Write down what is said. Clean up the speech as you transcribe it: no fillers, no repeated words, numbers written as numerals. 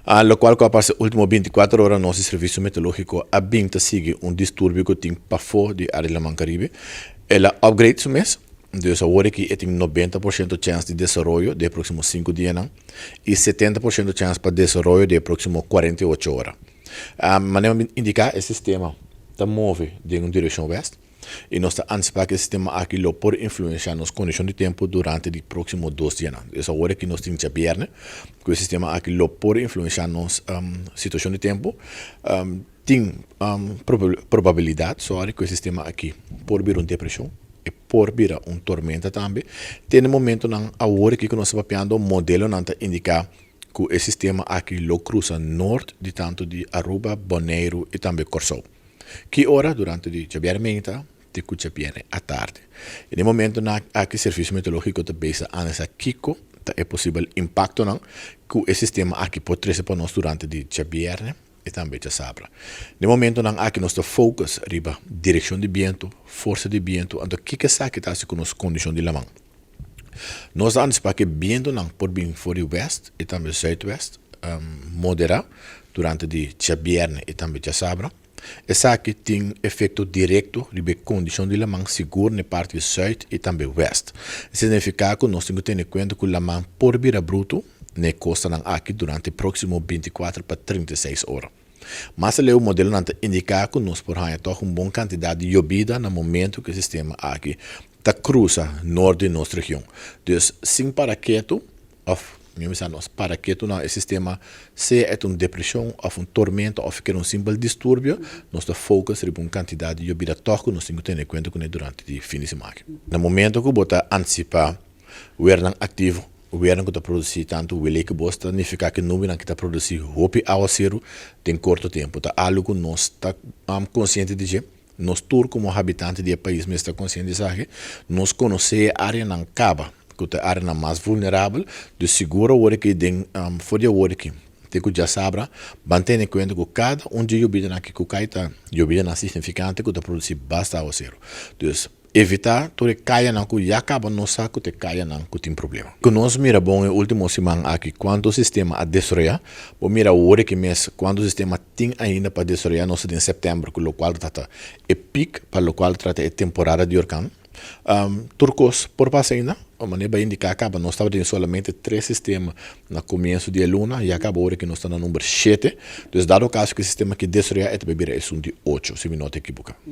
Lokual ku a pasa último 24 ora, nos servisio meteorológiko a bin ta sigui un disturbio ku tin pafó di área di Laman Karibe. El a upgrade su mes, dus awor aki e tin 90% chèns di desaroyo den próksimo 5 dianan i 70% chèns pa desaroyo den próksimo 48 ora. Manera indiká, e sistema ta move den un direkshon wèst i nos ta antisipá ku e sistema aki lo por influensiá nos kondishon di tempu durante di próksimo 2 dianan. Dus awor aki nos tin djabièrnè ku e sistema aki lo por influensiá nos situashon di tempu. Tin probabilidat, sorry, ku e sistema aki por bira un depreshon i por bira un tormenta tambe. Tin momentonan awor aki ku nos ta papiando, modelonan ta indiká ku e sistema aki lo krusa nort di tantu di Aruba, Boneiru i tambe Kòrsou. Ki ora? Durante di djabièrnè te ku djabièrnè atardi. I na momentonan aki servisio meteorológiko ta bezig analisá kiko ta e posibel impaktonan ku e sistema aki por trese pa nos durante di djabièrnè i tambe djasabra. Na momentonan aki nos ta focus riba direkshon di bientu, forsa di bientu, anto kiko esaki ta hasi ku nos kondishon di laman. Nos ta antisipá ku bientunan por bin for di wèst i tambe zuidwest, moderá durante di djabièrnè i tambe djasabra. Esaki tin efekto direkto riba e kondishon di laman, sigur na parti zuid i tambe wèst. Signifiká ku nos tin ku tene kuenta ku laman por bira brutu na kostanan aki durante próksimo 24 pa 36 ora. Mas aleu, modelonan ta indiká ku nos por haña tòg un bon kantidat di yobida na momento ku e sistema aki ta krusa nort di nos region. Dus sin para ketu, òf mi bisa nos para ketu na e sistema, sea e un depreshon òf un tormenta òf ku un simpel disturbio, nos ta focus riba un kantidat di yobida tòg ku nos tin ku tene kuenta kuné durante di fin di siman. Na momento ku bo ta antisipá wernan aktivo, wernan ku ta produsí tantu welek ku bos, ta nifiká ku nubianan ku ta produsí hopi awaseru den korto tempu. Ta algu ku nos ta konsiente di dje. Nos tur komo habitante di e pais mester ta konsiente di esaki. Nos konosé e áreanan kaba, ku ta áreanan mas vulnerabel. Dus sigur awor aki den for di awor aki te ku djasabra, ban tene kuenta ku kada un di e yobidanan aki ku kai ta yobidanan signifikante ku ta produsí basta awaseru. Dus evitá tur e kayanan ku ya kaba nos sa ku ta e kayanan ku tin problema. Ku nos mira bon e último siman aki kuantu sistema a desaroyá, bo mira awor aki mes kuantu sistema tin ainda pa desaroyá. Nos ta den sèptèmber, ku lokual ta trata e peak pa lokual ta trata e temporada di orkan. Tur kos por pasa ainda. Manera bo a indiká kaba, nos tabatin solamente tres sistema na komienso di e luna, ya kaba awor aki nos ta na number 7. Dus dado kaso ku e sistema aki desaroyá, e ta bira esun di 8, si mi no ta ekiboká.